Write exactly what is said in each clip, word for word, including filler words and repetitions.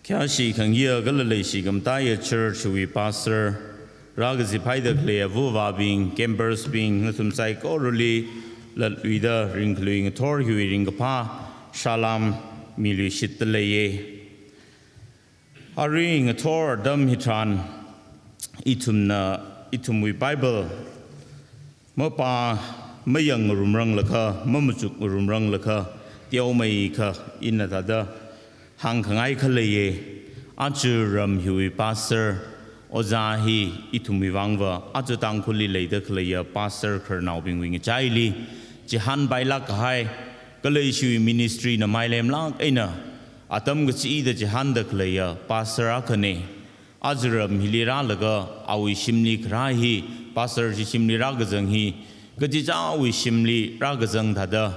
Khayāshi khangayā kala leishikhamatāya church wui pastor, rākazip haida khalei avāva̱bing, campers bing, nathum saikorali latluida ringkhalui ngathor hiwui ringkaphā salam miluishitta leiya. Arui ngathor atam hitharan ithumna, ithumwui Bible mapā mayāng ngarumranglakha, mamachuk ngarumranglakha, teomeikha ina thāda hāngkhangai khaleiya. Aja ram hiwui pastor, ojā hi ithumwui vangva, aja Tangkhulli leida khaleiya pastor khararnaobingwui ngachaili chihānpailāk kahai, kala ishiwui ministry na mailemlāk eina atam kachida chihānda khaleiya pastor akhana. Aja ram hili rālaga awui shimli kharā hi, pastor chi shimli rākazang hi, kachichāwui shimli rākazang thāda,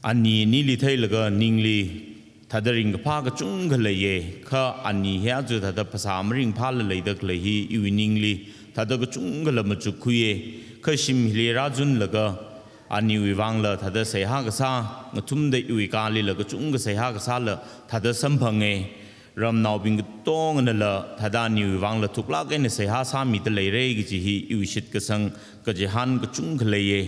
ani anili theilaga ningli thāda ringkaphā kachungkha leiya, kha ani hi aja thāda phasā maringphāla leida khalei hi iwui ningli thāda kachungkhala machukkhuiya, kha shim hili rāzunlaga aniwui vangla thāda seihā kasā, ngathumda iwui kalila kachungkha seihā kasāla thāda samphanga. Ramnaobing katonganala thāda aniwui vangla thuklāk eina seihā sāmida leira kaji hi iwui shitkasang kachihān kachungkha leiya.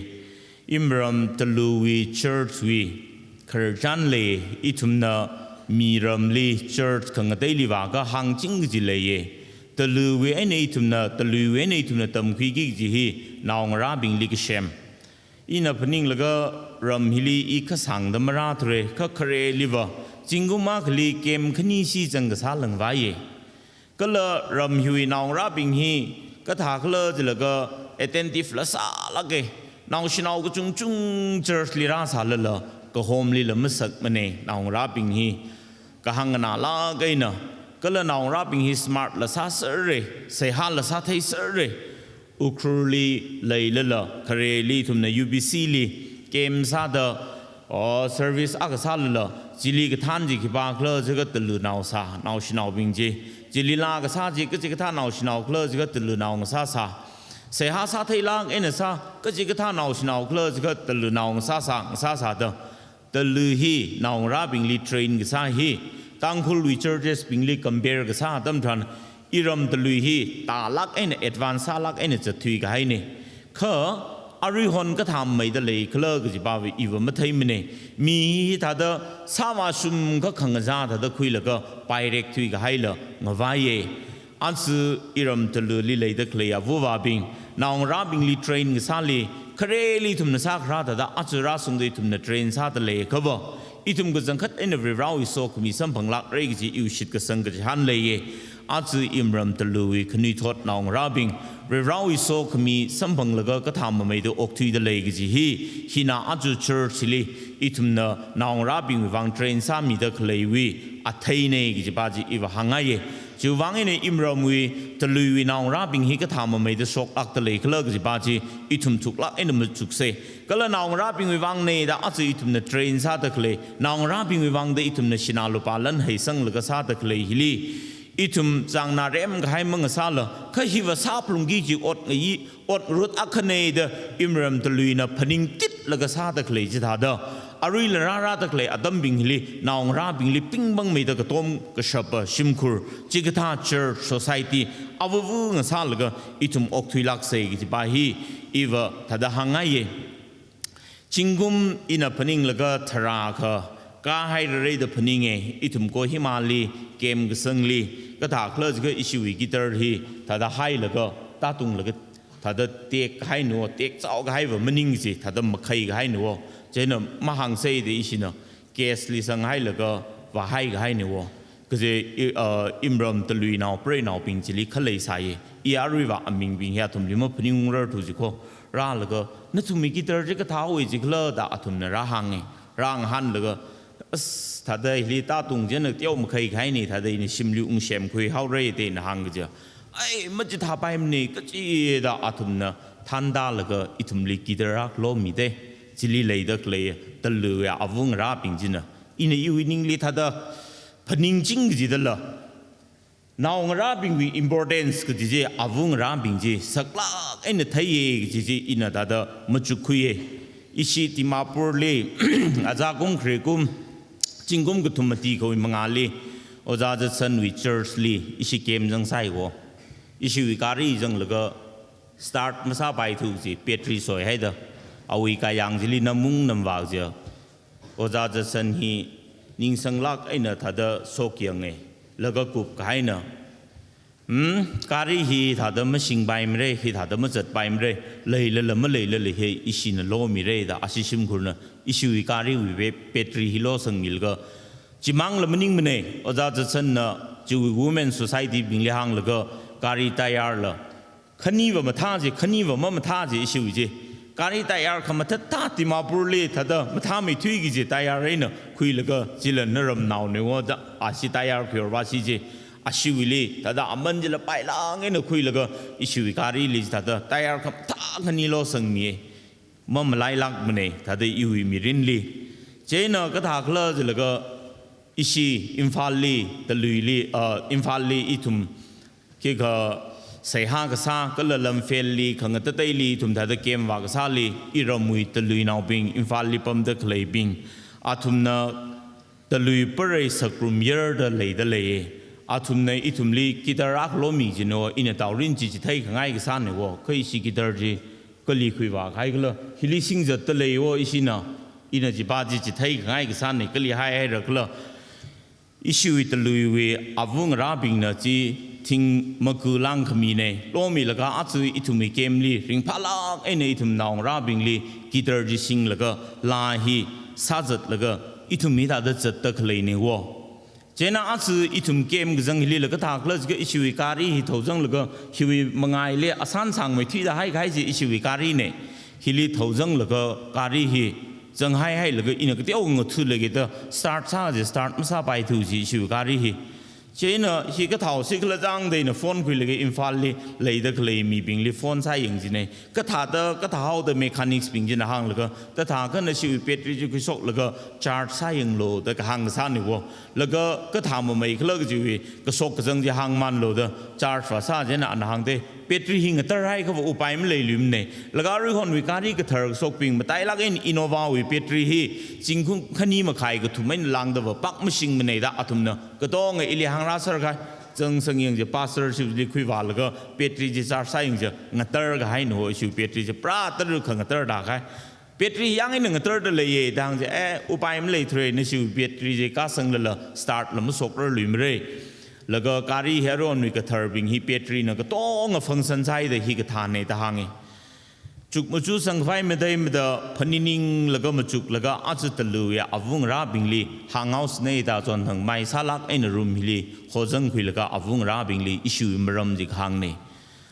Imram Taluwui church wui khararchan lei, ithumna miramli church khangateili vākha hāngching kaji leiya. Taluwui eina ithumna, Taluiwui eina ithumna tamkhuiki kaji hi naongarābingli kasem. Ina phaninglaga ram hili i khasāngda marāthura, kha khareliva zingkum akhali camp khani shi zangkasāla ngavaiya. Kala ram hiwui naongarābing hi kathākhala jilaga attentive la sālāka. Naoshinao kachungchung church li rāsālala kahomlila masakmana naongarābing hi. Kahāng nganālāk eina, kala naongarābing hi smart la sāserra, seihāla sātheiserra. Ukhrulli leilala, khareli ithumna U B C li camp sāda, o, service akha sālala, chili kathān chi khipākhala jiakha Talunao sā, naoshinaobing chi. Chili laa kasā chi kachikathā naoshinaokhala jiakha Talunao ngasāsā. Seihā sātheilāk eina sā, kachikathā naoshinaokhala jiakha Talunao ngasāsā, ngasāsāda. Talu hi naongarābingli train kasā hi, Tangkhulwui churches bingli compare kasā atam tharan, iram Talui hi tālāk eina advance sālāk eina zatthui kahaina. Kha aruihon kathāmeida leikhala kajipava iva matheimana. Mi hi thāda sāvāshungkha khangazā thāda khuilaga pairekthui kahaila ngavaiya. Aja iram Taluli leida khalei avāva̱bing, naongarābingli train kasāli, khareli ithumna sākharā thāda aja rāshungda ithumna train sāda leiakhava, ithum kachangkhat eina Varivarāwui sokhami samphanglākra kaji iwui shitkasang kachihān leiya. Aja imram Taluwui khanuithot naongarābing, Varivarāwui sokhami samphanglaga kathāmameida okthuida lei kaji hi, hina aja church li ithumna naongarābingwui vang train sāmida khaleiwui atheina kajipa chi iva hāngngaiya. Chiwui vang eina imramwui, Taluiwui naongarābing hi kathāmameida shoklākda leikhala kajipa chi ithum thuklāk eina machuksa. Kala naongarābingwui vangna da aja ithumna train sāda khalei, naongarābingwui vangda ithumna sinā lupā lan heisanglaga sāda khalei hili, ithum chāngnā remkahai mangasāla, kha hiva sāphalungki kaji ot ngayi, ot ngarut akhana da imram Taluina phaningtitlaga sāda khalei chithāda, aruila rārāda khalei atambing hili, naongarābingli pingpangmeida katom kashapa shimkhur, chikathā church society, avāva̱ ngasālaga ithum okthuilāksa kajipa hi, iva thāda hāngngaiya. Zingkum ina phaninglaga tharākha kāhairara da phaninga, ithum Kohimali, camp kasangli, kathākhala jiakha ishiwui guitar hi, thāda hailaga, tātunglaga, thāda tekhaina, tekchao kahaiva maning chi, thāda makhai kahaina, chieina mahāngsa da ishina, case li sanghailaga, vāhai kahaina. Kaje, i, uh, imram Taluinao, preinaobing chili khalei sāya. I aruiva amingbing hi athumli maphaningrarthu jikho. Rālaga, nathumwui guitar chi kathāwui jikhala da athumna rāhānga. Rāngahānlaga, as, thāda hili tātung chieina teo makhai kahaina, thāda ina shimli ungsemkhui haora da ina hāngkaja. Ai, machithāpaimana, kachi da athumna thāntālaga ithumli guitar akha lomida. Chili leida khalei Taluwui avāva̱ ngarābing china. Ina iwui ningli thāda phaningching kajidala, naongarābingwui importance kaji chi avāva̱ ngarābing chi saklāk eina theiya kaji chi ina thāda machukkhuiya. Ishi Dimapurli, aja kum khare kum, zingkum kathum mati khawui mangāli, Ojā Judson wui church li ishi camp zangsai wo. Ishiwui gari zanglaga start masāpaithu ji, battery soihaida. Awui kayāng chili namung namvā ji. Ojā Judson hi ningsanglāk eina thāda shokyange, laga kupkahaina. Hmm, gari hi thāda mashingpaimara, hi thāda mazatpaimara, leilala maleilala hi ishina lomira da ashi shimkhurna ishiwui gariwui be-, battery hi losangmilaga. Chimangla maningmana, Ojā Judson na chiwui Women Society bingli hānglaga gari tyre la khaniva mathā ji, khaniva mamathā ji ishiwui ji. Gari tyre khamathā thā Dimapur li thāda mathāmeithui kaji tyre eina khuilaga chila naramnaona wo da ashi tyre khuiorva shi ji. Ashiwuili thāda aman chila pailāng eina khuilaga ishiwui gari li thāda tyre khamathā khani losangmi. Mamalailākmana thāda iwui mirinli. Chieina kathākhala jilaga ishi Imphal li, Talui li, ah, Imphal li ithum khikha seihā kasā kala Lamphel li, khangateiteili ithum thāda camp vākasāli, iramwui Taluinaobing, Imphal li pamda khaleibing, athumna Talui parei sakrum yarda leida leiya. Athumna ithumli guitar akha lomi jino, ina taurin chi chithei khangai kasāna wo, kha ishi guitar chi kali khuivākahai khala, hili singzatta lei wo ishina, ina chipa chi chithei khangai kasāna, kali haihaira khala. Ishiwui Taluiwui avungarābingna chi thing maku lāngkhamina, lomilaga aja ithumwui camp li ringphālāk eina ithum naongarābingli guitar chi singlaga laa hi sāzatlaga ithum hithāda zatta khaleina wo. Chieina aja ithum camp kazang hili laga kathākhala jiakha ishiwui gari hi thaozanglaga hiwui mangaili asān sāngmeithuida haikahai ji ishiwui garina. Hili thaozanglaga gari hi zanghaihailaga ina kateokha ngathulakida start sā ji, start masāpaithu ji ishiwui gari hi. Chieina hi kathāhaosi khala zangda ina phone khuilaga Imphal li leida khalei mibingli phone sāyang jina. Kathāda, kathāhaoda mechanics bing china hānglaga, kathākha nashiwui battery chi khuishoklaga charge sāyanglu da kahāng kasāna wo. Laga kathā mamei khala kajiwui kashok kazang chi hāngmanlu da charge vāsā jina ana hāngda, battery hi ngatarhaiakhava upai maleiluimana. Laga aruihonwui gari kathar kashokbing matailāk eina Innova wui battery hi zingkum khani makhai kathum eina lāngdava pak mashingmana da athumna katonga ili hāngrāserkahai. Zangsangyang ji, pastor shili khuivālaga battery chi charge sāyang ji, ngatarkahaina wo ishiwui battery chi pura tara khangatar tākahai. Battery yāng eina ngatarda leiya da hāng ji, eh, upai maleithura, nashiwui battery chi kasanglala start la mashokrarluimara. Laga gari hi aruihonwui katharbing hi battery na katonga function sāhaida hi kathāna da hānga. Chukmaja sangkhavai matheimada phanininglaga machuklaga aja Taluiwui avungarābingli hānghaosana da chonthang mai sālāk eina room hili hozangkhuilaga avungarābingli ishiwui maram chi kahāngna.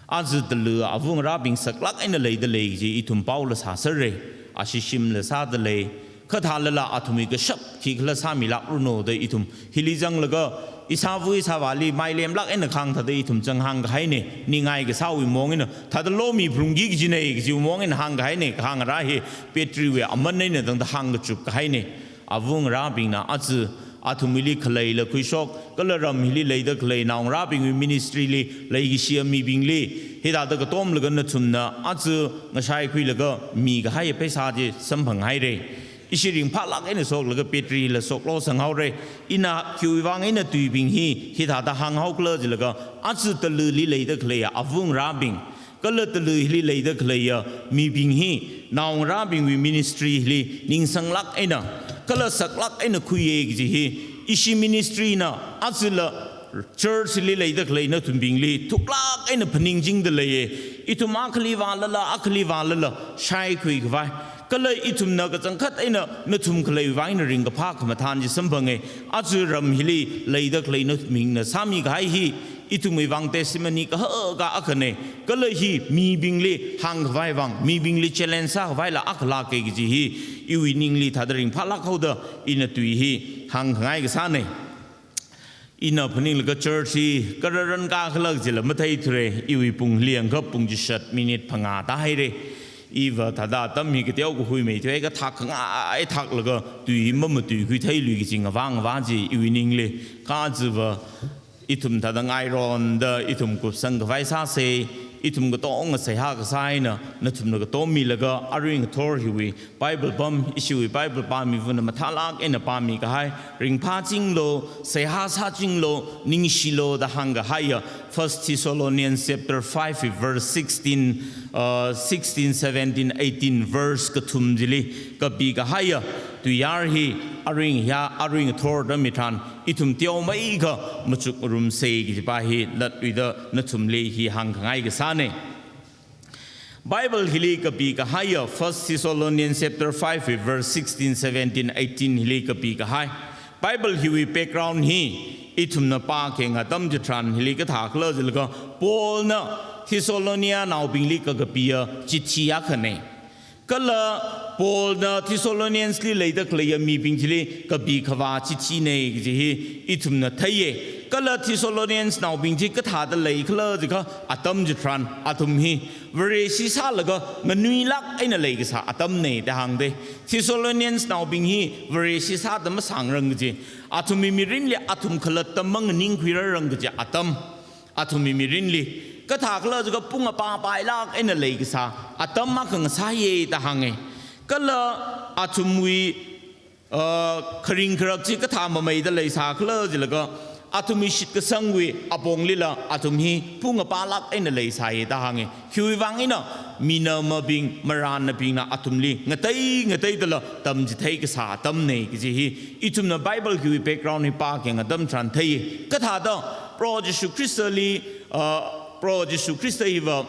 Aja Talui avungarābing saklāk eina leida lei kaji ithum paola sāserra, ashi shimla sāda lei, kathālala athumwui kashap khikhala sāmilākranu da ithum hili zanglaga ishāva ishāvāli mailemlāk eina khangthāda ithum chang hāngkahaina, ningai kasāwui maong eina, thāda lomi phrungki kajina kajiwui maong eina hāngkahaina, kahāng ara hi battery wui aman eina tangda hāngkachupkahaina. Avungarābingna aja athumwuili khaleila khuishok, kala ram hili leida khalei naongarābingwui ministry li leikashiya mibingli hithāda katomlaga nathumna aja ngashai khuilaga mikahai pheisā chi samphanghaira. Ishi ringphālāk eina shoklaga battery la shoklo sanghaora. Ina khiwui vang eina tuibing hi hithāda hānghaokhala jilaga, aja Taluili leida khaleiya avungarābing kala Talui hili leida khaleiya mibing hi naongarābingwui ministry hili ningsanglāk eina kala saklāk eina khuiya kaji hi ishi ministry na ajala church li leida khalei nathumbingli thuklāk eina phaningchingda leiya. Ithum akhali vālala, akhali vālala shaikhuikhavai, kala ithumna kachangkhat eina nathum khaleiwui vang eina ringkaphā khamathān chi samphanga. Aja ram hili leida khalei nathumbingna sāmikahai hi ithumwui vang testimony kahaka akhana, kala hi mibingli hāngkhavai vang, mibingli challenge sākhavaila akhalāka kaji hi iwui ningli thāda ringphālāk haoda ina tui hi hāngkhangai kasāna. Ina phaninglaga church hi kararan kakhala kajila matheithura, iwui pung hili yangakha pung chishat minute phangā tāhaira. Iva thāda atam hi kateokha huimeithuiakha thākhangai thāklaga tui mamatuikhui theilui kaji ngavā ngavā ji iwui ningli. Kha ajava ithum thāda ngaironda ithum kupsangkhavai sāsa, ithum katonga seihā kasā eina nathumna katom milaga arui ngathor hiwui Bible pam, ishiwui Bible pāmivana mathālāk eina pāmi kahai, ringphāchinglu, seihā sāchinglu, ningshilu da hāngkahaiya First Thessalonians chapter five verse sixteen, uh, sixteen, seventeen, eighteen verse kathum chili kapikahaiya tuiyār hi arui ngayā, arui ngathor atam hitharan ithum teomeikha machukngarumsa kajipa hi latluida nathumli hi hāngkhangai kasāna. Bible hili kapikahaiya First Thessalonians chapter five verse sixteen, seventeen, eighteen hili kapikahai. Bible hiwui background hi ithumna pākhayang atam chitharan hili kathākhala jilaga Paulna Thessalonianaobingli kakapiya chithi akhana. Kala Paulna Thessaloniansli leida khaleiya mibing chili kapikhavā chithina kaji hi ithumna theiya. Kala Thessaloniansnaobing chi kathāda leikhala jiakha atam chitharan athum hi Vareshi sālaga nganuilāk eina leikasā atamna da hāngda. Thessaloniansnaobing hi Vareshi sāda masāngarang kaji, athumwui mirinli athum khalatta manganingkhuirarang kaji atam. Athumwui mirinli kathākhala jiakha pung apā pailāk eina leikasā atam akha ngasāya da hānga. Kala athumwui, uh, kharing kharak chi kathā mameida leisākhala jilaga athumwui shitkasangwui aponglila athum hi pung apālāk eina leisāya da hānga. Khiwui vang eina minamabing, marānnabingna athumli ngatei ngateidala tamchithei kasā atamna kaji hi ithumna Bible hiwui background hi pākhayang atam chitharan thei. Kathāda Proho Jishu Khristali, uh, Proho Jishu Khrista hiva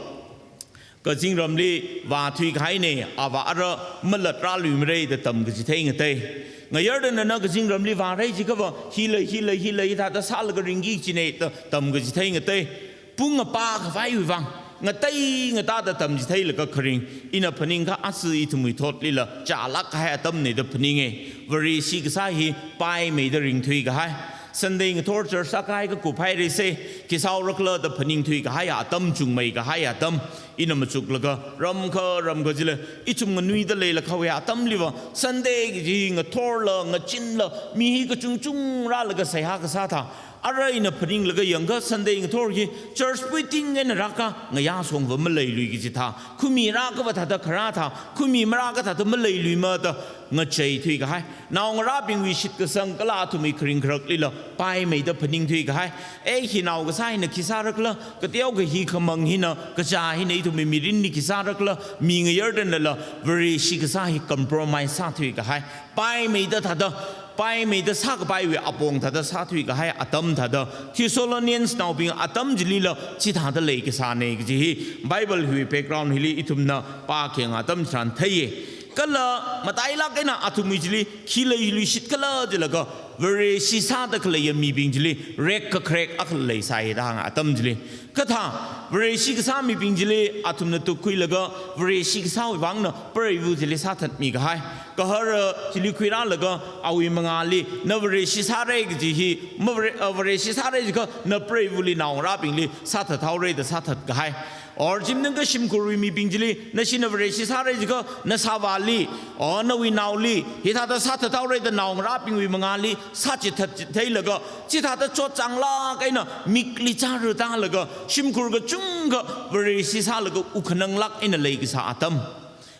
kazingramli vāthuikahaina, avā ara malatrāluimara da tamkachithei ngatei. Ngayardana na kazingramli vāra jiakhava hi lei, hi lei, hi lei, hithāda sālaga ringki kajina da tamkachithei ngatei. Pung apā khavaiwui vang ngatei ngatāda tamchitheilaga kharing, ina phaningakha aja ithumwui thotlila chālāk kahai atamna da phaninga. Vareshi kasā hi paimeida ringthuikahai. Sunday ngathor church akha kakup hairasa, khi sāhaora khala da phaningthuikahai atam, chungmeikahai atam. Ina machuklaga ramkha ramkha chili ithum nganuida leilāk haowa atamliva Sunday kaji ngathorla, ngachinla, mi hi kachungchung rālaga seihā kasā thā. Ara ina phaninglaga yangakha Sunday ngathor hi church puiting eina rākha ngayā shongva maleilui kaji thā. Khumi rākhava thāda kharā thā, khumi marākha thāda maleiluimada ngacheithuikahai. Naongarābingwui shitkasang kala athumwui kharing kharaklila paimeida phaningthuikahai. Eh, hi nao kasā hina khi sāra khala, kateokha hi khamang hina, kachā hina ithumwui mirinli khi sāra khala, mi ngayardanala Vareshi kasā hi compromise sāthuikahai. Paimeida thāda, paimeida sākapaiwui apong thāda sāthuikahai atam thāda, Thessaloniansnaobing atam chilila chithāda leikasāna kaji hi Bible hiwui background hili ithumna pākhayang atam chitharan theiya. Kala matailāk eina athumwui chili khi leiluishit khala jilaga, Vareshi sāda khaleiya mibing chili rekkakharek akha leisāya da hānga atam chili. Kathā, Vareshi kasā mibing chili athumna tukkhuilaga Vareshi kasāwui vangna preiva chili sāthatmikahai. Gahara chili khuirālaga awui mangāli, na Vareshi sāra kaji hi, ma Vare-, ah, Vareshi sāra jiakha na preivali naongarābingli sāthathaora da sāthatkahai. Or chimningkha shimkhurwui mibing chili, nashina Vareshi sāra jiakha nasāvāli, or nawui naoli, hithāda sāthathaora da naongarābingwui mangāli sāchithatchitheilaga, chithāda chotchānglāk eina mikli chāra tālaga, shimkhur kachungkha Vareshi sālaga wukhananglāk eina leikasā atam.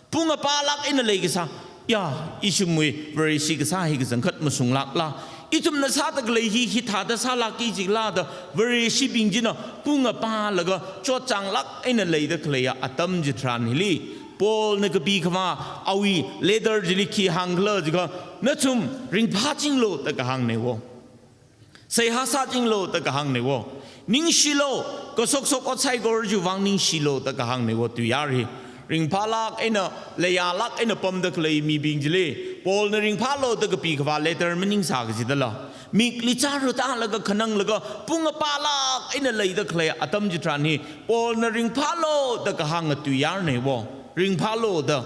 Pung apālāk eina leikasā, ya, ishimwui Vareshi kasā hi kachangkhat mashunglākla, ithumna sāda khalei hi hithāda sālākki jila da Vareshibing china pung apālaga chotchānglāk eina leida khaleiya atam chitharan hili, Paulna kapikhavā awui letter chili khi hāngkhala jiakha, nathum ringphāchinglu da kahāngna wo. Seihā sāchinglu da kahāngna wo. Ningshilu, kasokshok ot saikora chiwui vang ningshilu da kahāngna wo tuiyār hi. Ringphālāk eina, leiyālāk eina pamda khalei mibing chili Paulna ringphālu da kapikhavā letter maningsā kajidala, mikli chāra tālaga khananglaga pung apālāk eina leida khalei atam chitharan hi Paulna ringphālu da kahānga tuiyārna wo. Ringphālu da.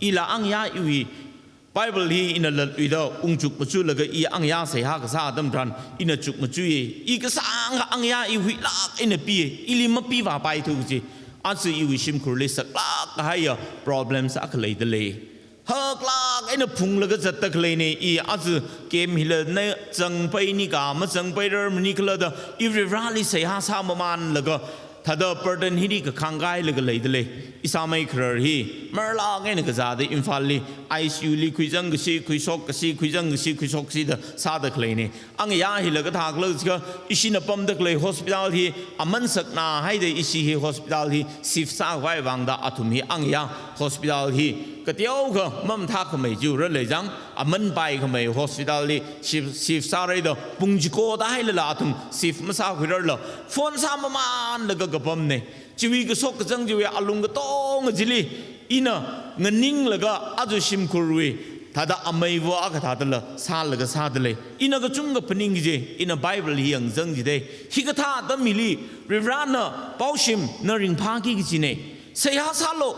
Ila angayā iwui Bible hi ina latluida ungchuk machulaga i angayā seihā kasā atam tharan ina chukmachui. I kasāngkha angayā i huilāk eina pi, ili mapivāpaithu kaji. Aja iwui shimkhurli saklāk kahaiya problems akha leidalei. Haklāk eina phunglaga zatda khaleina, i aja camp hila na zangpai ni ka mazangpai rarmani khala da, i Varivarāli seihā sāmamanlaga, Thāda burden hili kakhang kahai laga leida lei. Ishāmei kharar hi marlāk eina kazāda Imphal li I C U li khuizang kashi, khuishok kashi, khuizang kashi, khuishok kashi da sāda khaleina. Angayā hila kathā khala jiakha, ishina pamda khalei hospital hi aman sakna haida ishi hi hospital hi shift sākhavai vāngda athum hi angayā hospital hi kateokha mamathā khamei jiura leizang, aman pai khamei hospital li shift, shift sāra da pung chiko da hailala athum shift masākhuirarla phone sāmamānlaga kapamna. Chiwui kashok kazang chiwui alung katonga chili ina nganinglaga aja shimkhurwui thāda amei vo akha thādala sālaga sāda lei. Ina kachungkha phaning kaji, ina Bible hi yangzang chida, hikathā atam hili Varivarana paoshimna ringphāki kajina. Seihā sālu,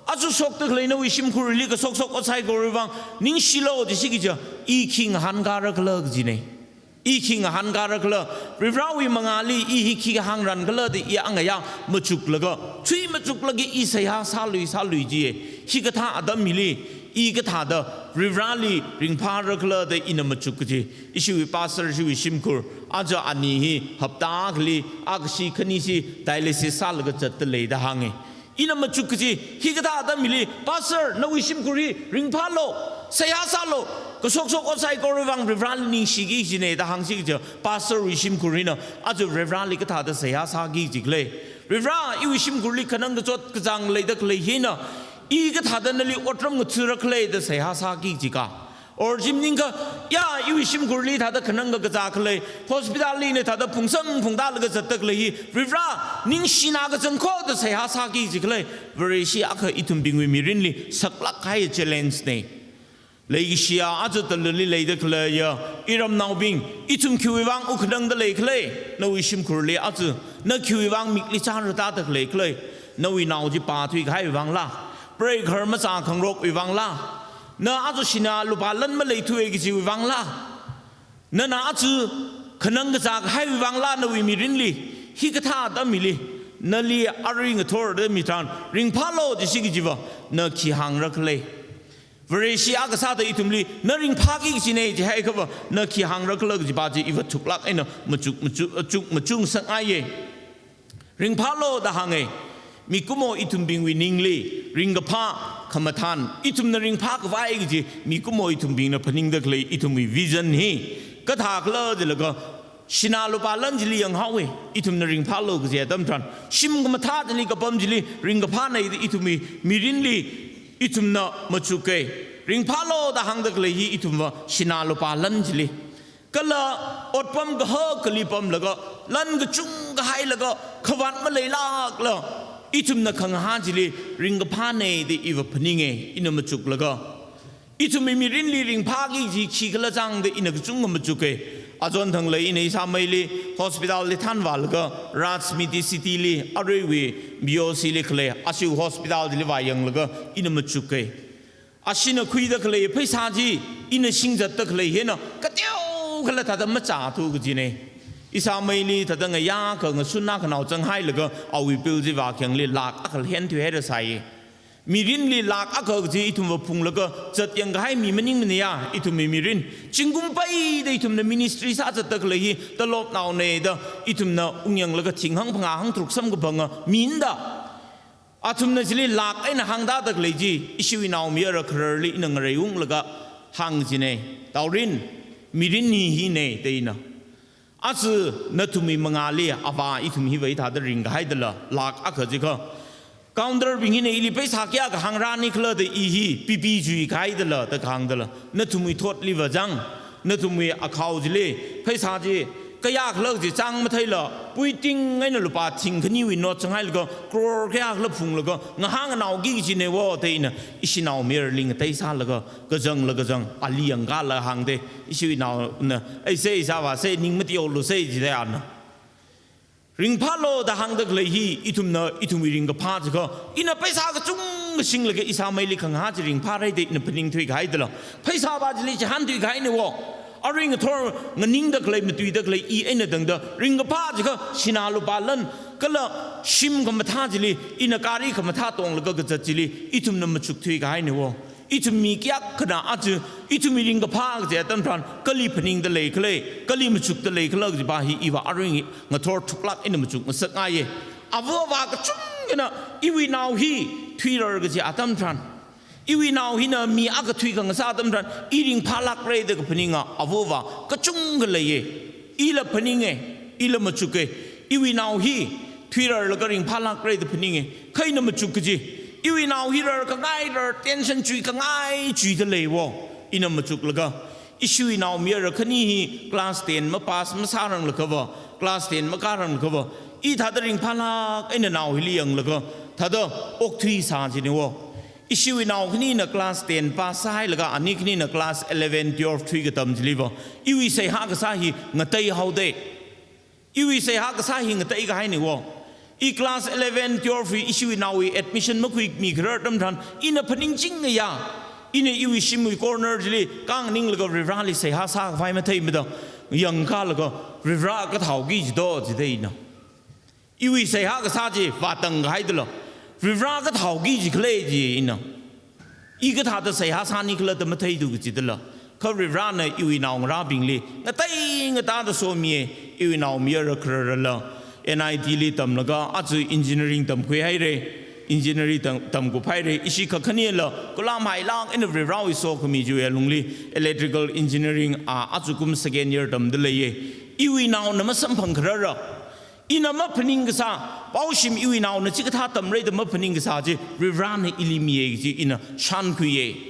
aja shokda khalei nawui shimkhurli kashokshok ot saikorawui vāng ningshilu, jishi kaja, i khi ngahānkara khala kajina. I khi ngahānkara khala, Varivarawui mangāli i hi khi hāngran khala da i angayā machuklaga, chui machuklaga i seihā sālui sālui jiya. Hikathā atam hili i kathāda Varivarali ringphāra khala da ina machuk kaji. Ishiwui pastor shiwui shimkhur, aja ani hi hapta akhali akhashi khanishi dialysis sālaga zatda lei da hānga. Ina machuk kaji, hikathā atam hili, "Pastor, nawui shimkhur hi ringphālu, seihā sālu, kashokshok ot saikorawui vāng Varivarali ningshiki kajina," da hāngsi kaja, pastor wui shimkhur hina aja Varivarali kathāda seihā sāki kaji khala? "Varivara, iwui shimkhurli khanang kachot kachāng leida khalei hina i kathāda nali otram ngathura khala da seihā sāki kaji ka?" Or chi maningakha, "Ya, iwui shimkhurli thāda khanang kakazā khalei, hospital li ina thāda phungsang phungtālaga zatda khalei hi, Varivara, ningshina kachangkho da seihā sāki kaji khala?" Vareshi akha ithumbingwui mirinli saklāk kahai challenge na. Leikashiya aja Talili leida khaleiya iramnaobing, ithum khiwui vāng wuk khanangda lei khala? Nawui shimkhurli aja na khiwui vāng mikli chāra tāda khalei khala? Nawui nao chi pāthui kahaiwui vāngla? Preikhar machā khangarokwui vāngla? Na aja sinā lupā lan maleithuwa kajiwui vāngla? Nana aja khanang kazā kahaiwui vāngla nawui mirinli? Hikathā atam hili nali arui ngathorda mi tharan ringphālu jishi kajiva na khi hāngra khala? Vareshi akha sāda ithumli na ringphāki kajina jihaiakhava na khi hāngra khala kajipa chi iva thuklāk eina machuk, machuk, achuk machuk sāngaiya. Ringphālu da hānga. Mikumo ithumbingwui ningli ringkaphā khamathān, ithumna ringphākhavai kaji mikumo ithumbingna phaningda khalei ithumwui vision hi kathā khala jilaga, sinā lupā lan chili yanghaowa. Ithumna ringphālu kaji atam tharan, shim khamathā chili kapam chili ringkaphāna da ithumwui mirinli ithumna machuka. Ringphālu da hāngda khalei hi ithumva sinā lupā lan chili, kala otpam kahak kali pamlaga, lan kachungkha hailaga, khavāt maleilākla ithumna khangahā chili ringkaphāna da iva phaninga, ina machuklaga. Ithumwui mirinli ringphāki kaji khikhala chāngda ina kachungkha machuka. Achon thang lei ina ishāmeili hospital li thanvālaga, Raj Smriti City li, aruiwui B O C li khalei ashiwui hospital chili vāyanglaga ina machuka. Ashina khuida khalei pheisā chi ina shingzatda khalei hina kateokhala thāda machāthu kajina. Ishāmeili thāda ngayā akha ngasun akhanao zanghailaga awui bill chi vākhayangli lakh akha lhen thuihaira sai. Mirinli lakh akha kaji ithumva phunglaga zatyang kahai mi maningmaneiya ithumwui mirin. Zingkum peida ithumna ministry sāzatda khalei hi talopnaona da ithumna ungyanglaga thinghang phangā hangtharuk samkaphanga mina da. Athumna chili lakh eina hāngtāda khalei chi, ishiwui naomayara khararli ina ngareiunglaga hāngchina. Taorin, mirin hi hina da ina. Aja nathumwui mangāli Avā ithum hiva hithāda ringkahaidala, lakh akha jiakha, counter bing hina ili pheisā kayākha hāngrani khala da i hi pipi chuikahaidala da kahāngdala, nathumwui thotliva chang, nathumwui akhao chili pheisā chi kayākhala kaji chāng matheila, puiting eina lupā thingkhaniwui note zanghailaga, crore kayākhala phunglaga ngahānnganaoki kajina wo da ina ishi naomayarali ngatei sālaga, kazangla kazang, ali yangkālaga hāngda, ishiwui naona, "Ei sei, ishāvā sei, ning matiolu sei," jida ana. Ringphālu da hāngda khalei hi, ithumna, ithumwui ringkaphā jiakha, ina pheisā kachungkha shinglaga ishāmeili khangahā chi ringphāra da ina phaning thuikahaidala, pheisāva chili chihān thuikahaina wo. Arui ngathor nganingda khalei, matuida khalei i eina tangda, ringkaphā jiakha sinā lupā lan, kala shim khamathā chili, ina gari khamathā tonglaga kazat chili ithumna machuk thuikahaina wo. Ithum mi kayākhana aja ithumwui ringkaphā kaji atam tharan kali phaningda leikhala, kali machukda leikhala kajipa hi iva arui ngathor thuklāk eina machuk ngasakngaiya. Ava avā kachungkhana iwui nao hi thuirar kaji atam tharan, iwui nao hina mi akha thuikhangasā atam tharan, i ringphālākra da kaphaninga ava avā kachungkha leiya. Ila phaninga, ila machuka. Iwui nao hi thuirarlaga ringphālākra da phaninga. Kha ina machuk kaji, iwui nao hi rarkhangai, rar tension chuikhangai chuida leiya. Ina machuklaga, ishiwui naomayara khani hi class ten mapass masāranglakhava, class ten makāranglakhava, i thāda ringphālāk eina nao hili yanglaga, thāda okthuisā jina. Ishiwui nao khanina class ten pass sāhailaga, ani khanina class eleven, twelve thuikatam chiliva, iwui seihā kasā hi ngateihaoda. Iwui seihā kasā hi ngateihaina. I class eleven, twelve wui ishiwui naowui admission makhuimikharar atam tharan, ina phaningchingaya. Ina iwui shimwui corner chili kānganinglaga Varivarāli seihā sākhavai matheimada, yangkālaga, Varivarā kathāhaoki jido jida ina. Iwui seihā kasā chi vātangkahai dala, Varivarā kathāhaoki jikhala ji ina. I kathāda seihā sānikhala da matheithu kajidala. Kha Varivarāna iwui naongarābingli ngatei ngatāda somiya. Iwui naomayara khararala N I T li tamlaga aja engineering tamkhuihaira. Engineering tam, tamkuphaira. Ishi kakhanela kulam hailāk eina Varivarāwui sokhami chiwui alungli electrical engineering a aja kum second year tamda leiya. Iwui naona masamphangkharara, ina maphaning kasā, paoshim iwui naona chikathā tamra da maphaning kasā chi Varivarāna ili miya kaji ina shānkhuiya.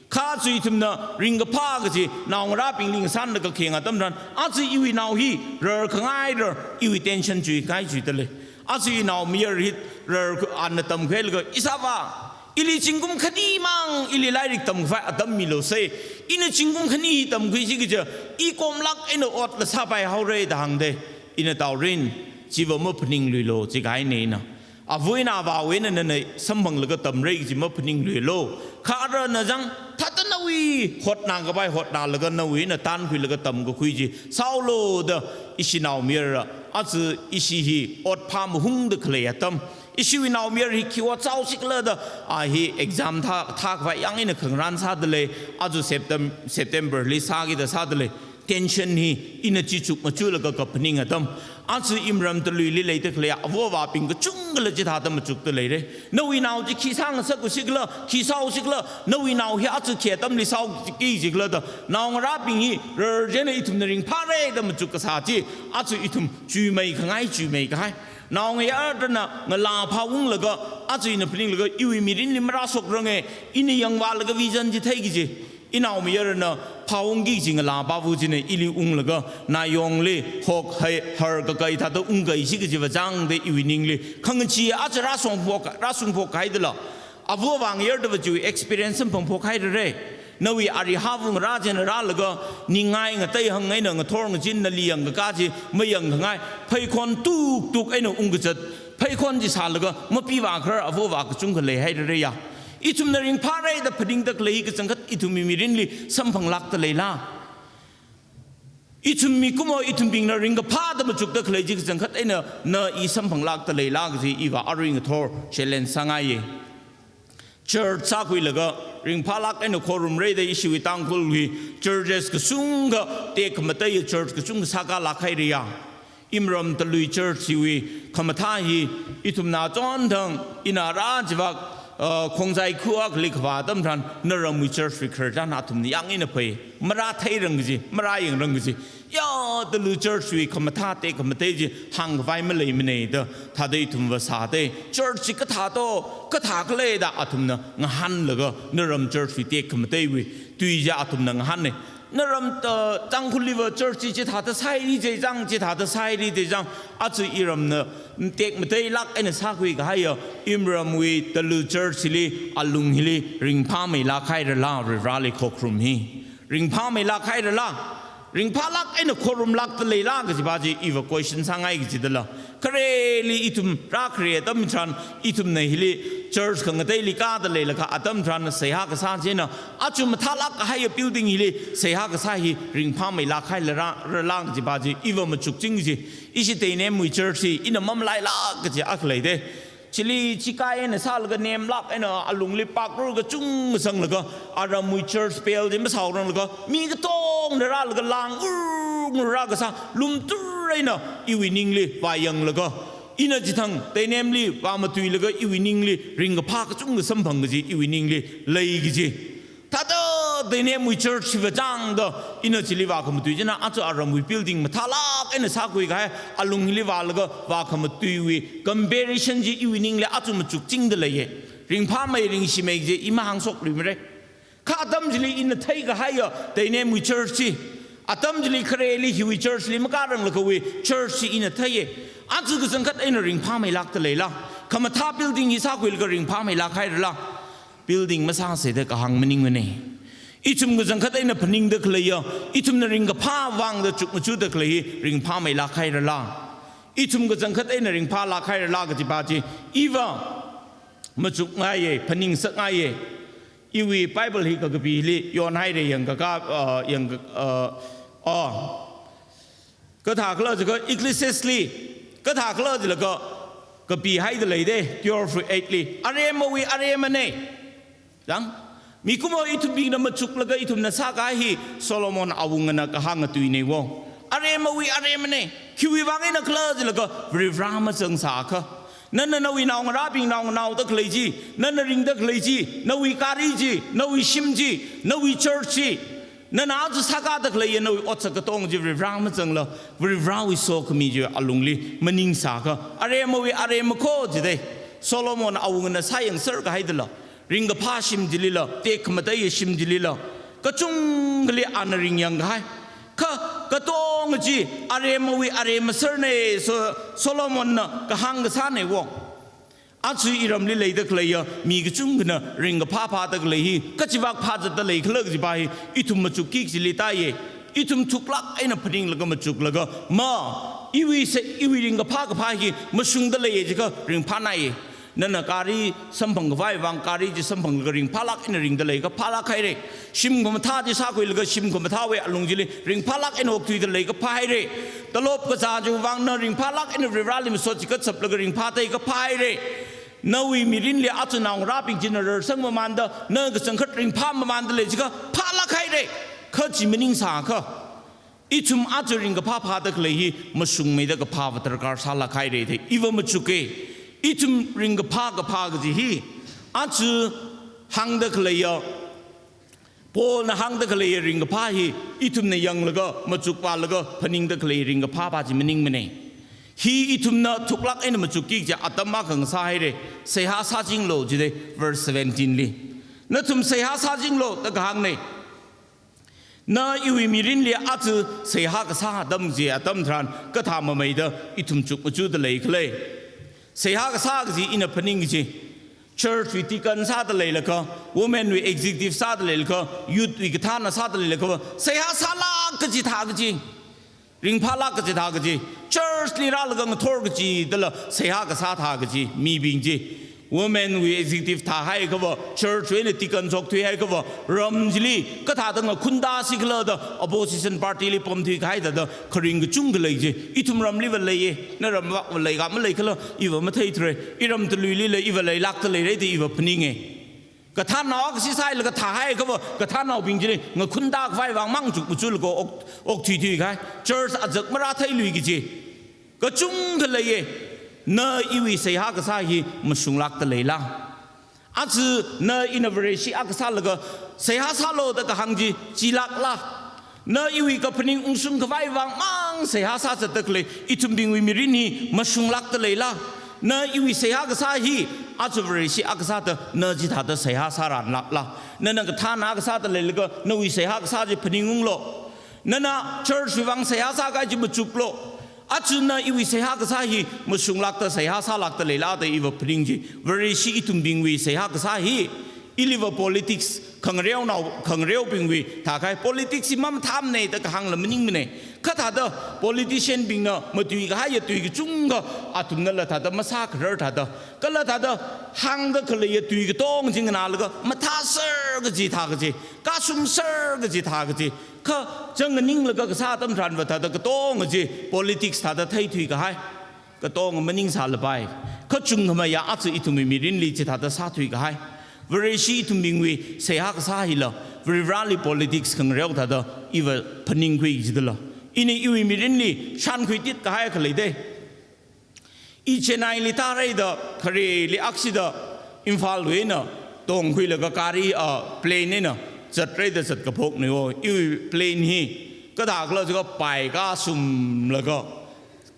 Kha aja ithumna ringkaphā kaji naongarābingli ngasānda kakhenga atam tharan, aja iwui nao hi rarkhangai rar, iwui tension chuikhangai chuida lei. Aja i naomayara hi rar, ana tamkhuilaga, ishāvā, ili zingkum khanimang ili lairik tamkhavai atam milu sei. Ina zingkum khani hi tamkhui chi kaja, i komlāk eina otla sāpai haora da hāngda. Ina taurin, chiva maphaningluilu jikahaina ina. Avā eina avāwui eina nana samphanglaga tamra kaji maphaningluilu. Kha arana chang, thāda nawui hotnakhavai hotnalaga nawui eina tankhuilaga tamkakhui chi sāulu da ishi naomayara, aja ishi hi ot phāmahungda khalei atam, ishiwui naomayara hi khi ot sāhaosikhala da, a hi exam thā, thākhavai yāng eina khangarān sāda lei. Aja Septem-, September li sākida sāda lei. Tension hi ina chichuk machulaga kaphaning atam, aja imaram taluili leida khalei ava avābing kachungkhala chithāda machukda leira. Nawui nao chi khi sāngasakhaosikhala, khi sāhaosikhala, nawui nao hi aja khi atamli sāhaoki jikhala da, naongarābing hi rar chieina ithumna ringphāra da machuk kasā chi, aja ithum chuimeikhangai chuimeikahai. Naongayā arana ngalā phāunglaga, aja ina phaninglaga, iwui mirinli marāshokrang e, ina yangvālaga vision chi theiki kaji. Inaomayarana phāungki kaji ngalā pāvu china ili unglaga, nayongli hok hai har kakai thāda ungkahai chi kajiva chang da iwui ningli khangachee aja rāshungphok, rāshungphok haidala. Ava avā ngayardava chiwui experience samphangphok hairara. Nawui ari havung rā chieina rālaga, ningai ngatei hāng eina ngathor ngazin nali yangkakā chi mayangkhangai, pheikhon tuktuk eina ungkazat, pheikhon chi sālaga mapivākharar ava avā kachungkha leihairaraya. Ithumna ringphāra da phaningda khalei kachangkhat ithumwui mirinli samphanglākda leila? Ithum mikumo ithumbingna ringkaphāda machukda khalei chi kachangkhat eina na i samphanglākda leila kaji iva arui ngathor challenge sāngaiya. Church sākhuilaga ringphālāk eina khorumra da ishiwui Tangkhulwui churches kachungkha tekhamateiya church kachungkha sākālāk hairaya. Imaram talui church hiwui khamathā hi ithumna chonthang ina rā chivak, uh, Khongjai khu akhali kavā atam tharan naramwui church wui khararchan athumna yāng eina phei, marātheirang kaji, marāyangrang kaji. Ya, talu church wui khamathā tekhamatei chi hāngkhavai maleimana da thāda ithumva sāda. Church chi kathā to, kathā khala da athumna ngahānlaga, naram church wui tekhamateiwui tui chi athumna ngahāna. Naram ta, Tangkhulliva church chi chithāda sāhaira jichang, chithāda sāhaira jichang, aja iramna tekmateilāk eina sākhuikahaiya imaramwui talu church hili, alung hili ringphāmeilāk hairala, Varivarāli khokharum hi? Ringphāmeilāk hairala? Ringphālāk eina khorumlākda leila kajiva chi iva question sāngai kajidala. Khareli ithum rākhare atam tharan, ithumna hili church khangateili kāda leilakha atam tharan seihā kasā chieina, aja mathālāk kahaiya building hili seihā kasā hi ringphāmeilāk hairala, rala kajiva chi iva machukching kaji. Ishi Teinemwui church hi ina mamalailāk kaji akha leida. Chili chikai eina sālaga nemlāk eina alungli pākrur kachungkha sanglaga, aramwui church bell chi masāhaoranglaga, mi katongna rālaga lāng ur ngur rākasā lumtur eina iwui ningli vāyanglaga, Ina chithang Teinemli vāmatuilaga iwui ningli ringkaphā kachungkha samphang kaji iwui ningli lei kaji. Thāda Teinemwui church hiva changda ina chili vākhamatui china aja aramwui building mathālāk eina sākhui kahai alung hili vālaga vākhamatuiwui comparison chi iwui ningli aja machukchingda leiye. Ringphāmei ringshimei kaji i mahāngshokluimara. Kha atam chili ina theikahaiya Teinemwui church chi, atam chili khareli hiwui church li makāranglakawui church chi ina theiye. Aja kachangkhat eina ringphāmeilākda leila? Khamathā building hi sākhuilaga ringphāmeilāk hairala? Building masāsei da kahāng maningmana. Ithum kachangkhat eina phaningda khaleiya, ithumna ringkaphā vangda chukmachuda khalei hi ringphāmeilāk hairala? Ithum kachangkhat eina ringphālāk hairala kajipa chi iva machukngaiye, phaningsakngaiye. Iwui Bible hi kakapili yonhaira, yangkaka, uh, yangka-, uh, oh. Kathākhala jiakha Ecclesiastes li, kathākhala jilaga kapihaida leide, twelve to eight li. Aremawui aremana. Chang, mikumo ithumbingna machuklaga ithumna sākahai hi Solomon awungana kahāng atuina wo. Aremawui aremana. Khiwui vang einakhala jilaga Varivarā mazangsākha. Nana nawui naongarābing naonganaoda khalei chi, nana ringda khalei chi, nawui gari chi, nawui shim chi, nawui church chi, nana aja sākada khaleiya nawui otsak katonga chi Varivarā mazangla, Varivarāwui sokhami chi alungli maningsākha. Aremawui arema kho jide. Solomon awungana sāyangser kahaidala, ringkaphā shim chilila, tekhamateiya shim chilila, kachungkhali ana ringyang kahai. Kha katonga chi aremawui arema serna, So-, Solomonna kahāng kasāna wo. Aja iramli leida khaleiya mi kachungkhana ringkaphā phāda khalei hi kachivak phāzatda leikhala kajipa hi ithum machukki kajili tāye. Ithum thuklāk eina phaninglaga machuklaga, ma, iwui se, iwui ringkaphā kaphā hi mashungda leiye jiakha ringphānaiye. Nana gari samphang khavai vang gari chi samphanglaga ringphālāk eina ringda leikha phālāk haira. Shim khamathā chi sākhuilaga shim khamathāwui alung chili ringphālāk eina okthuida leikha phāhaira. Talop kazā chiwui vang na ringphālāk eina Varivarāli masot chi katsaplaga ringphāda leikha phāhaira. Nawui mirinli aja naongarābing china rarsang mamānda, na kachangkhat ringphā mamānda lei jiakha phālāk haira. Kha chi maningsākha, ithum aja ringkaphā phāda khalei hi mashungmeida kaphāva darkar sālāk haira da iva machuke. Ithum ringkaphā kaphā kaji hi aja hāngda khaleiya, Paulna hāngda khaleiya ringkaphā hi ithumna yanglaga, machukvālaga phaningda khalei ringkaphāpa chi maningmana. Hi ithumna thuklāk eina machukki kaji atam akha ngasāhaira. Seihā sāchinglu jide, verse seventeen li. Nathum seihā sāchinglu da kahāngna. Na iwui mirinli aja seihā kasā atam chi atam tharan kathā mameida ithum chukmachuda leikhala? Seihā kasā kaji ina phaning kaji, church wui deacon sāda leilakha, women wui executive sāda leilakha, youth wui kathāna sāda leilakha, seihā sālāk kaji thā kaji, ringphālāk kaji thā kaji, church li rālaga ngathor kajidala seihā kasā thā kaji mibing chi, women wui executive thāhaiakhava, church wui eina deacon shokthuihaiakhava, ram chili kathāda ngakhunta sikhala da opposition party li pamthui kahai thāda kharing kachungkha lei chi ithum ramliva leiye. Na ramvakva leikha maleikhala iva matheithura. Iram taluilila iva leilākda leira da iva phaninga. Kathānnao akha sisailaga thāhaiakhava, kathānnaobing chili ngakhunta khavai vang mang chukmachulaga ok, okthuithui kahai, church azak marātheilui kaji kachungkha leiye. Na iwui seihā kasā hi mashunglākda leila? Aja na ina Vareshi akha sālaga seihā sālu da kahāng chi chilākla? Na iwui kaphaning ungshung khavai vang mang seihā sāzatda khalei ithumbingwui mirin hi mashunglākda leila? Na iwui seihā kasā hi aja Vareshi akha sāda na chithāda seihā sāranlākla? Nana kathānna akha sāda leilaga nawui seihā kasā chi phaningunglu. Nana church wui vang seihā sākahai chi machuklu. Aja na iwui seihā kasā hi mashunglākda seihā sālākda leila da iva phaning chi, Vareshi ithumbingwui seihā kasā hi iliva politics, khangareonao, khangareobingwui thākahai politics hi mamathāmana da kahāngla maningmana. Kha thāda politician bingna matuikahaiya tui kachungkha athumnala thāda masākharar thāda, kala thāda hāngda khaleiya tui katonga chi nganālaga mathāser kaji thā kaji, kashungser kaji thā kaji, kha chang nganinglaga kasā atam tharanva thāda katonga chi politics thāda theithui kahai, katonga maningsālapai. Kha chungkhameiya aja ithumwui mirinli chithāda sāthui kahai. Vareshi ithumbingwui seihā kasā hila Varivarāli politics khangareo thāda iva phaningkhui jidala? Ina iwui mirinli shānkhuitit kahai akha leide. I Chennai li tārai da, khareli akshida Imphal wui eina tongkhuilaga gari, a, plane eina zatraida zat kaphokna wo. I plane hi kathākhala jiakha pai kasumlaga,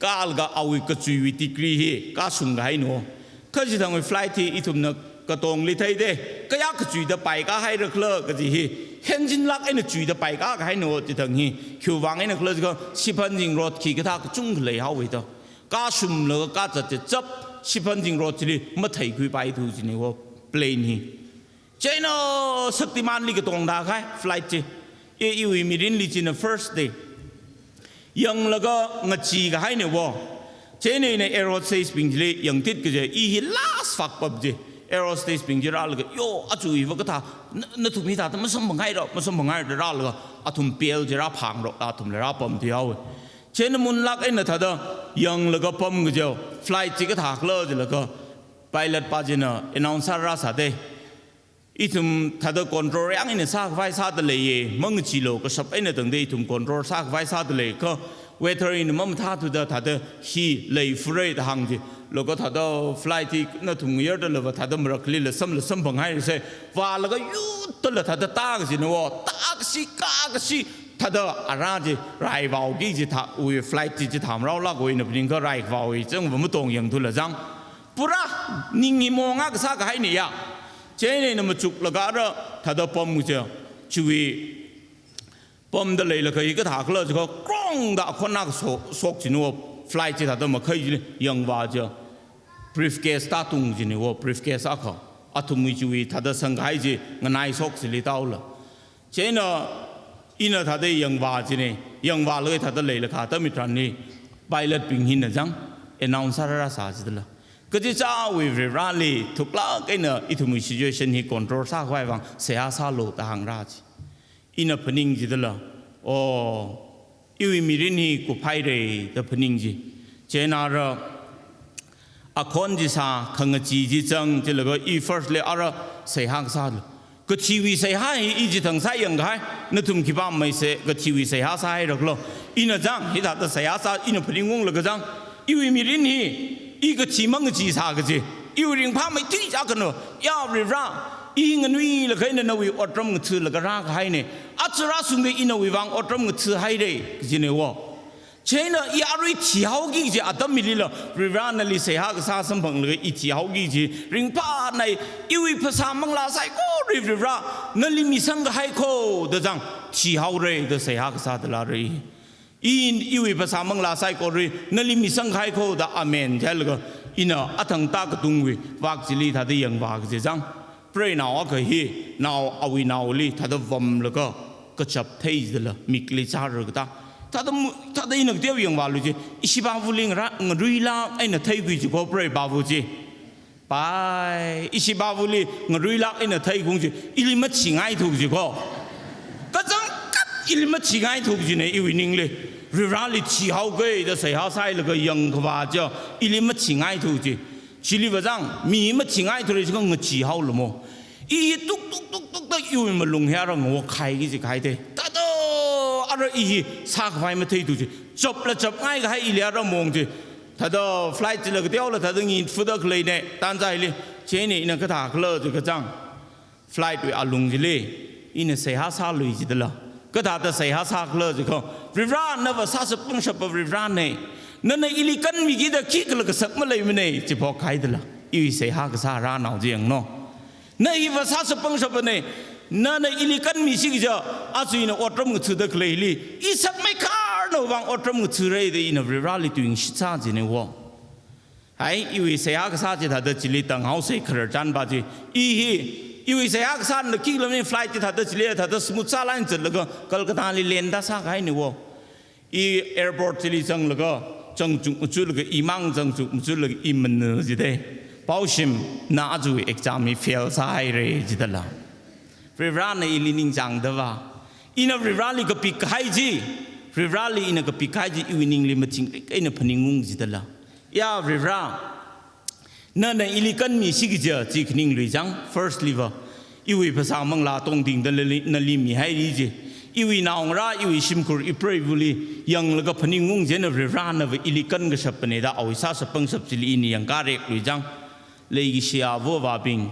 kālaga awui kachuiwui degree hi kasum kahaina wo. Kha chithangwui flight hi ithumna katongli theida, kayā kachuida pai kahairakhala kaji hi, engine lāk eina chuida pai kahaina wo chithang hi. Khiwuivang einakhala jiakha shiphanjing rot khikathā kachungkha leihaowa da. Kasumlaga kazat chi chap, shiphanjing rot chili matheikhuipaithu jina wo plane hi. Chieina Shaktiman li katongda kahai flight chi. I, iwui mirinli china first day. Yanglaga ngachee kahaina wo. Chieina ina air hostess bing chili yangtit kaje, i hi last vak pap chi. Air hostess bing chi rālaga, yo, aja iva kathā, na, nathum hithāda masamphanghaira, masamphanghaira da rālaga, athum bell chi rāphangra, athumla rāpamthuihaowa. Chieina munlāk eina thāda yanglaga pam kaje, flight chi kathākhala jilaga, pilot pa china announcer rāsāda, ithum thāda control yang eina sākhavai sāda leiya, mangacheelu, kashap eina tangda ithum control sākhavai sāda lei, kha weather eina mamathāthuda thāda hi leifura da hāng chi. Laga thāda flight hi nathum ngayardalava thāda maraklila samla samphanghairasa, vālaga yuttala thāda tā kajina wo, tā kashi, kā kashi, thāda ara chi, raivāoki kaji thāwui flight chi, chithāmaraolāk eina phaningakha raivāoki, chang va matong yangthula jang. Pura ning hi monga kasā kahaina ya. Chieina ina machuklaga ara thāda pam kaje, chiwui pamda leilakha hi kathākhala jiakha, krong da akhon akha so-, shok jina wo, flight chi thāda makhai chili yangvā chi. Briefcase tātung jina wo, briefcase akha. Athumwui chiwui thāda sangkahai chi nganaishok chili tāhaola. Chieina ina thāda yangvā jina, yangvālaga thāda leilakha atam hitharanli pilot bing hina jang, announcer rāsā jidala, kachichāwui Varivarāli thuklāk eina ithumwui situation hi control sākhavai vang seihā sālu da hāngra ji. Ina phaning jidala, o, iwui mirin hi kuphaira da phaning ji. Chieina ara akhon chi sā, khangachee chi zang, chilaga i first li ara seihā kasālu. Kathiwui seihā hi i chithang sāyangkahai, nathum khipā maise kathiwui seihā sāhairakhala. Ina jang, hithāda seihā sā, ina phaningunglaga jang, iwui mirin hi, i kathi mangachee sā kaji, iwui ringphāmeithui chākanu, ya Varivarā, i nganuilakha eina nawui otram ngathalaga rākahaina, aja rāshungda i nawui vang otram ngathahaira, kajina wo. Chieina i arui thihaoki kaji atam hilila, Varivarā nali seihā kasā samphanglaga i thihaoki kaji ringphānai, iwui phasā manglā saikora Varivarā, nali misangkahai kho da jang, thihaora da seihā kasā dalāra. I, iwui phasā manglā saikora nali misangkahai kho da amen jilaga, ina athang tākatungwui vak chili thāda yangvā kaje jang, preinao akha hi, nao awui naoli thāda vamlaga kachap thei jidala, mikli chāra katā. Thāda mu-, thāda ina kateo yangvālu ji, ishi bavuli ngara-, ngaruilāk eina theikhui ji ko prei bavu ji. Pai, ishi bavuli ngaruilāk eina theikhui ji, ili mathingaithu ji ko. Kachangkhat ili mathingaithu jina iwui ningli. Varivarāli thihaoki da seihā sāhailaga yangkhavā chi, ili mathingaithu ji. Chili vāzang, mi mathingaithura jiakha ngacheehaolu mo. I hi tuk tuk tuk tuk da iwui malung hi ara ngawokkhaiki kaji kahai te. Thāda ara i hi sākhavai matheithu ji. Chapla chapngaikahai ili ara mong ji. Thāda flight chila kateola thāda ngitfuda khaleina, tanza hili. Chieina ina kathākhala jiakha jang, flight wui alung chili ina seihā sālui jidala. Kathāda seihā sākhala jiakha, Varivarā, nava sāshap pangshapa Varivarāna. Nana ili kanmikida khikhala kasak maleimana, chiphok kahaidala. Iwui seihā kasā rānao ji yanglu. Na hiva sāshap pangshapana, nana ili kanmisi kaja, aja ina otram ngathada khaleili, i sakmeikharnao vang otram ngathara da ina Varivarāli tuingashit sā jina wo. Hai, iwui seihā kasā chi thāda chili tānghaosa, khararchan pa chi. I hi, iwui seihā kasāna khikhala mani flight chi thāda chili, thāda smooth sālāk zatlaga, Kolkata li lenda sākahaina wo. I airport chili zanglaga, zangchuk machutlaga, imang zangchuk machutlaga, i mana jida. Paoshim, na aja exam hi fail sāhaira jidala. Varivarāna ili ningchāngda va. Ina Varivarāli kapik kahai chi. Varivarāli ina kapik kahai chi, iwui ningli mathingrik eina phaningung jidala. Ya Varivarā, nana ili kanmisi kaja, chi khaninglui jang, firstly va, iwui phasā manglā tongtingda nali, nali mihaira ji. Iwui naongarā, iwui shimkhur, ipreiva̱li yanglaga phaningung chieina Varivarānava ili kankashapna da awui sāshap pangshap chili ina yangkāreklui chang. Leikashiya avāva̱bing,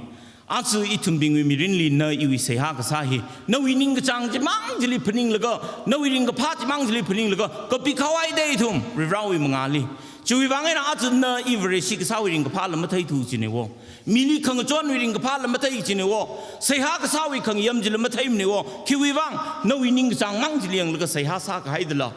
aja ithumbingwui mirinli na iwui seihā kasā hi, nawui ningkachāng chimang chili phaninglaga, nawui ringkaphā chimang chili phaninglaga, kapikhaohaida ithum, Varivarāwui mangāli. Chiwui vang eina aja na i Vareshi kasāwui ringkaphāla matheithu kajina wo. Mili khangachonwui ringkaphāla mathei kajina wo. Seihā kasāwui khangayam chila matheimana wo. Khiwui vang, nawui ningkachāng mang chili yanglaga seihā sākahaidala.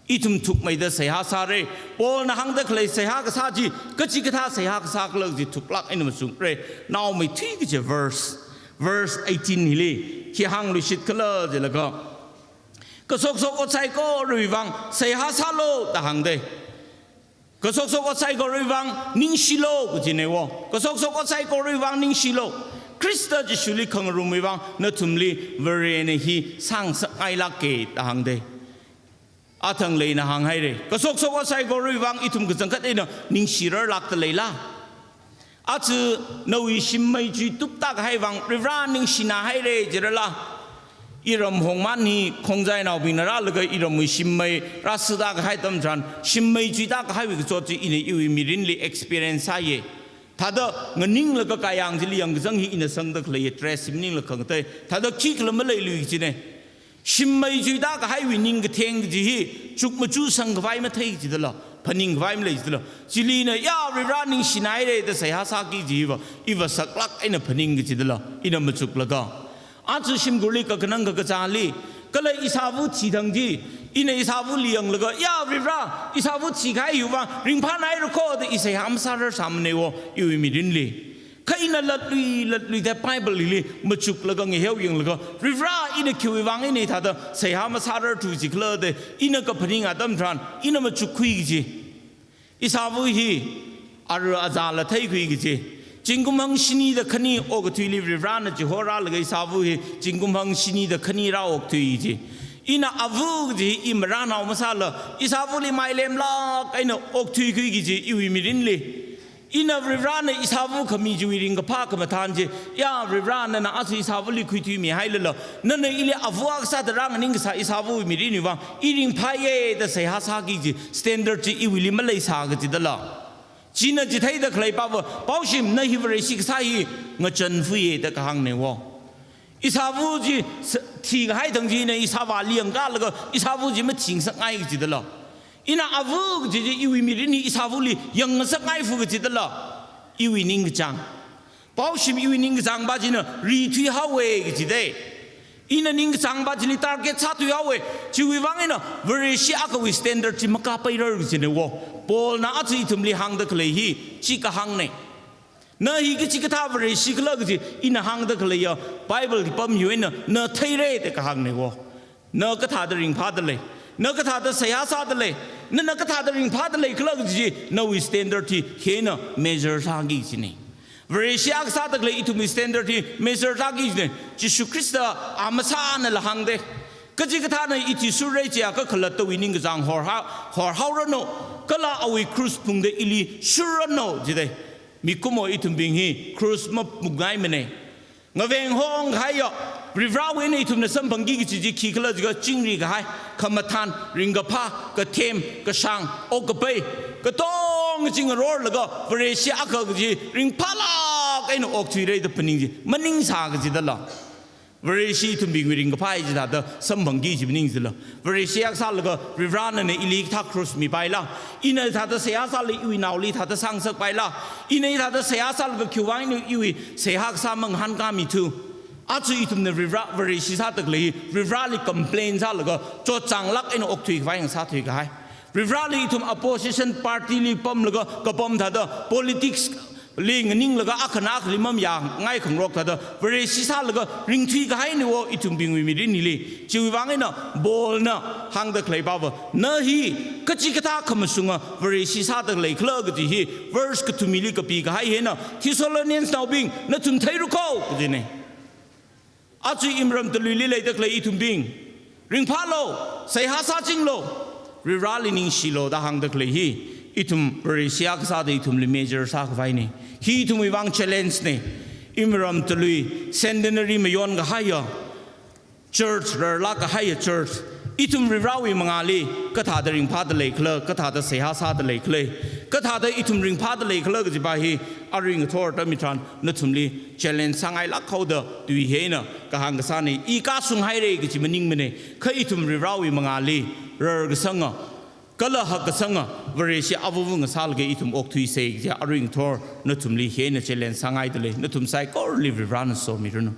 Ithum thukmeida seihā sāra. Paulna hāngda khalei seihā kasā chi, kachikathā seihā kasā khala kaji thuklāk eina machukra. Naomeithui kaji verse, verse eighteen hili khi hāngluishit khala jilaga, kasokshok ot saikorawui vang seihā sālu da hāngda. Kasokshok ot saikorawui vang ningshilu kajina wo. Kasokshok ot saikorawui vang ningshilu. Khrista Jishuli khangarumwui vang nathumli Varena hi sāngasakngailāka da hāngda. Athang lei ina hānghaira. Kasokshok ot saikorawui vang ithum kachangkhat eina ningshirarlākda leila? Aja nawui shimmei chuitupta kahai vang Varivarā ningshina haira jirala? Iram Hongman hi Khongjainaobingna rālaga iramwui shimmei rāsāda kahai atam tharan, shimmei chuida kahaiwui kachot chi ina iwui mirinli experience sāya. Thāda nganinglaga kayāng chili yangkachang hi ina sangda khalei dress hi maningla khangatei. Thāda khikhala maleilui kajina. Shimmei chuida kahaiwui ningkatheng kaji hi chukmajā sangkhavai mathei kajidala, phaningkhavai malei kajidala. Chili ina ya Varivarā ningshina haira da seihā sāki kaji hiva, iva saklāk eina phaning kajidala, ina machuklaga. Aja shimkhurli kakhanang kakazāli, kala ishāva̱ thithang chi, ina ishāva̱li yanglaga, ya Varivarā, ishāva̱ thikahai hiwui vang ringphānāhaira kho da i seihā masārarsāmana wo, iwui mirinli. Kha ina latlui, latluida Bible hili machuklaga ngaheo yanglaga, Varivarā ina khiwui vang eina thāda seihā masārarthu jikhala da, ina kaphaning atam tharan, ina machukkhui kaji. Ishāva̱ hi ara azāla theikhui kaji. Zingkum hangshini da khani okathuili Varivarāna chihorālaga ishāva̱ hi zingkum hangshini da khani rāokthui kaji. Ina ava̱ kaji hi i marānao masāla, ishāva̱li mailemlāk eina okthuikhui kaji iwui mirinli. Ina Varivarāna ishāva̱ khami chiwui ringkaphā khamathān chi, ya Varivarā nana aja ishāva̱li khuithuimihailala, nana ili ava̱ akha sāda rānganing kasā ishāva̱wui mirinwui vang, i ringphāya da seihā sāki kaji standard chi iwuili maleisā kajidala. China chitheida khalei pava, Paoshim na hi Vareshi kasā hi ngachanfuiya da kahāngna wo. Ishāva̱ chi s-, thikahai thang chi ina ishāvāli yangkalaga, ishāva̱ chi mathingasakngai kajidala. Ina ava̱ kaji chi iwui mirinli ishāva̱li yangngasakngaifu kajidala. Iwui ningkachāng. Paoshim iwui ningkachāngva china rithuihaowa kajida. Ina ningkachāngva chili target sāthuihaowa. Chiwui vang eina Vareshi akhawui standard chi makapairar kajina wo. Paulna aja ithumli hāngda khalei hi, chi kahāngna. Na hi kachikathā Vareshi khala kaji ina hāngda khaleiya, Bible khipam hiwui eina na theira da kahāngna wo. Na kathāda ringphāda lei, na kathāda seihā sāda lei, nana kathāda ringphāda lei khala kaji, nawui standard hi hi eina measure sāki kajina. Vareshi akha sāda khalei ithumwui standard hi measure sāki kajina. Jishu Khrista a masānala hāngda. Kachikathāna i thishurra chiakha khalattawui ningkachāng horha-, horhaoranu, kala awui krus phungda ili shurranu jida. Mikumo ithumbing hi krus maphungngaimana. Ngaveng hongkahaiya, Varivarāwui eina ithumna samphangki kaji chi khikhala jiakha chingri kahai, khamathān, ringkaphā, kathem, kashāng, okkapai, katonga chi ngarorlaga, Vareshi akha kaji ringphālāk eina okthuira da phaning chi, maningsā kajidala. Vareshi ithumbingwui ringkaphā hi chithāda samphangki kaji maning jila. Vareshi akha sālaga Varivarā nana ili kathā krus mipaila. Ina thāda seihā sālaga iwui naoli thāda sāngasakpaila. Ina thāda seihā sālaga khiwui vang ina iwui seihā kasā mangahānkāmithu. Aja ithumna Varivarā, Vareshi sāda khalei hi Varivarāli complain sālaga chotchānglāk eina okthuikhavai ngasāthuikahai. Varivarāli ithum opposition party li pamlaga kapam thāda politics li nganinglaga akhana akhali mamayāngai khangarok thāda Vareshi sālaga ringthuikahaina wo ithumbingwui mirinli. Chiwui vang eina Paulna hāngda khalei pava, na hi kachikathā khamashunga Vareshi sāda khalei khala kaji hi verse kathumli kapikahai hi eina, Thessalonians naobing, nathum theira kho kajina. Aja imaram taluili leida khalei ithumbing, ringphālu, seihā sāchinglu, Varivarāli ningshilu da hāngda khalei hi, ithum Vareshi akha sāda ithumli measure sākhavaina. Hi ithumwui vang challenge na. Imaram talui centenary mayonkahaiya, Church, rarlāk kahaiya church, ithum Varivarawui mangāli kathāda ringphāda leikhala, kathāda seihā sāda leikhala, kathāda ithum ringphāda leikhala kajipa hi arui ngathor atam hitharan nathumli challenge sāngailāk haoda tui hi eina kahāng kasāna. I kashung haira kaji maningmana, kha ithum Varivarawui mangāli rarkasanga, kala hakkasanga Vareshi avāva ngasālaga ithum okthuisa kaji arui ngathor nathumli hi eina challenge sāngaida lei. Nathum saikorali Varivarana somiranu.